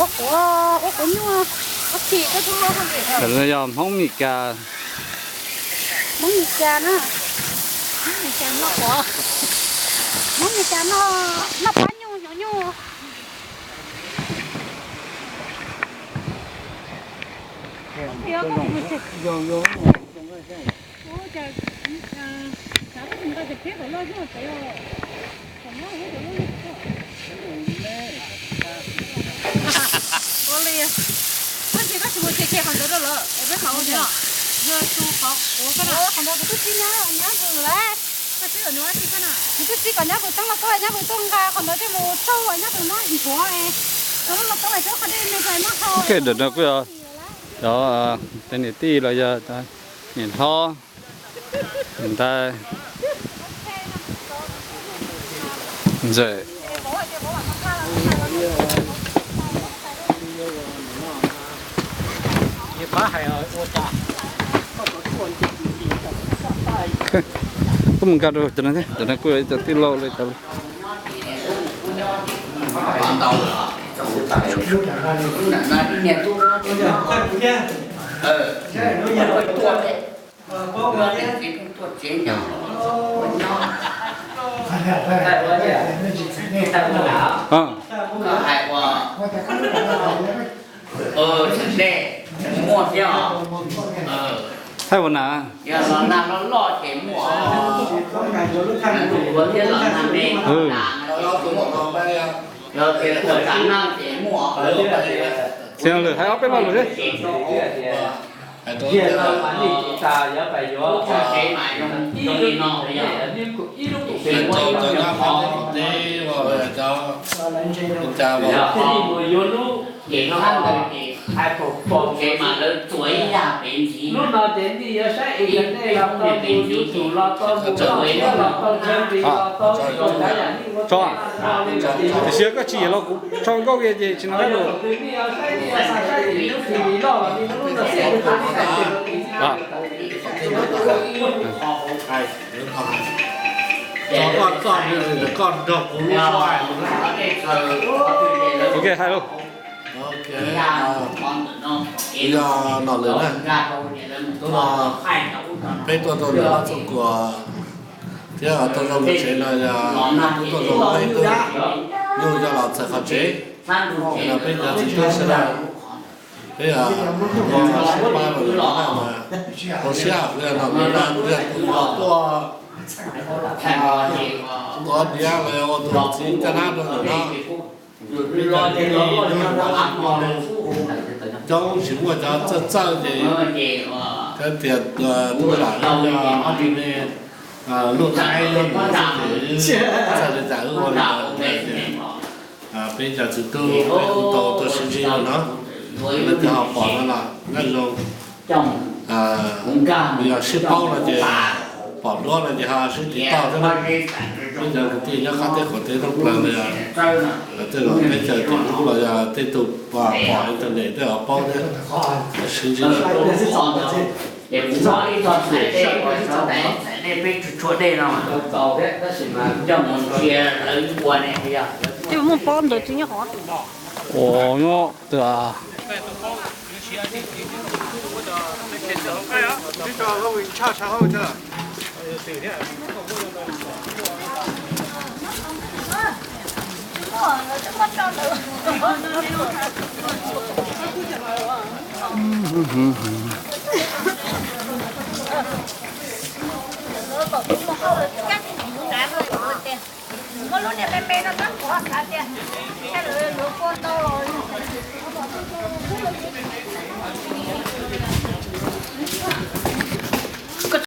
Ua quav, ua quav nyuj, ua khi koj tub loj koj li. Ntawm no yog Hmoob Mes Kas. Hmoob Mes Kas na. Hmoob Mes Kas noj quav. Hmoob Mes Kas noj, noj pab nyuj, nyuj. Ua li, koj tsis, koj tsis mus ces qhov ntawd rau lawm es peb mam ua thiab. Yog tus qhov, qhov ntawd kuv twb txib nyab, nyab hws lawm. Koj txib kom nws ua si koj na. Kuv twb txib kom nyab hws toob los koj, nyab hws tuaj nqa qhov ntawd coj mus tsau, nyab hws muab nthuav. Toob los koj lawm cov qhov dej me ntsis muab hau. Ntawm no kuj yog cov tej niam tij los yog niam hlob, niam ntxawm, ntxawm. Kuj mus nkag rau cov no thiab, cov no kuj yog ib co tij laug li cov. Thaij ua na. Txiv lwm hais ob peb lo lus thiab. Tso, tiam sis koj tsis yam los kuv tso nkauj kiag ces tsis nov qab lus. Ok, hais lauj. Yog Nom Lwm na, hnub no peb tuaj rau ntawm Vaj Txooj Kuam thiab tuaj rau ntawm tsev no yog kuv tuaj rau peb tug nyuj yog los txawm qhov tsev, no peb cov txiv tub sawv daws, peb ua sib pab rau lwm no na, ua siab kuv yog Nom Lwm na, kuv yog tus uas tuaj ua niam los yog ua tus txiv caj dab rau ntawm no. Coob tsis muaj cov txawj txawj ces kawg tias tus lam yog ob tug me luj thaib yog nws txawj li cas wb ua li ntawd ces peb cov txiv tub peb kuj tau tuaj sib ntsib no, lawv twb ho pom no los nyob zoo. Yog sib paub no ces pom duab no ces ho sib tiv tauj thiab na. Peb cov kwv tij nyob qab teb qaum teb thoob plaws no yog tej zaum peb cov tim ub los yog tej tug pom internet tej zaum paub thiab. Sib ntsib. Twb muaj pob ntawd twb nyob qhov. Ua nyob twg? Muab lub niag me me no tab kuv xav tias thiaj li luag kua ntau los.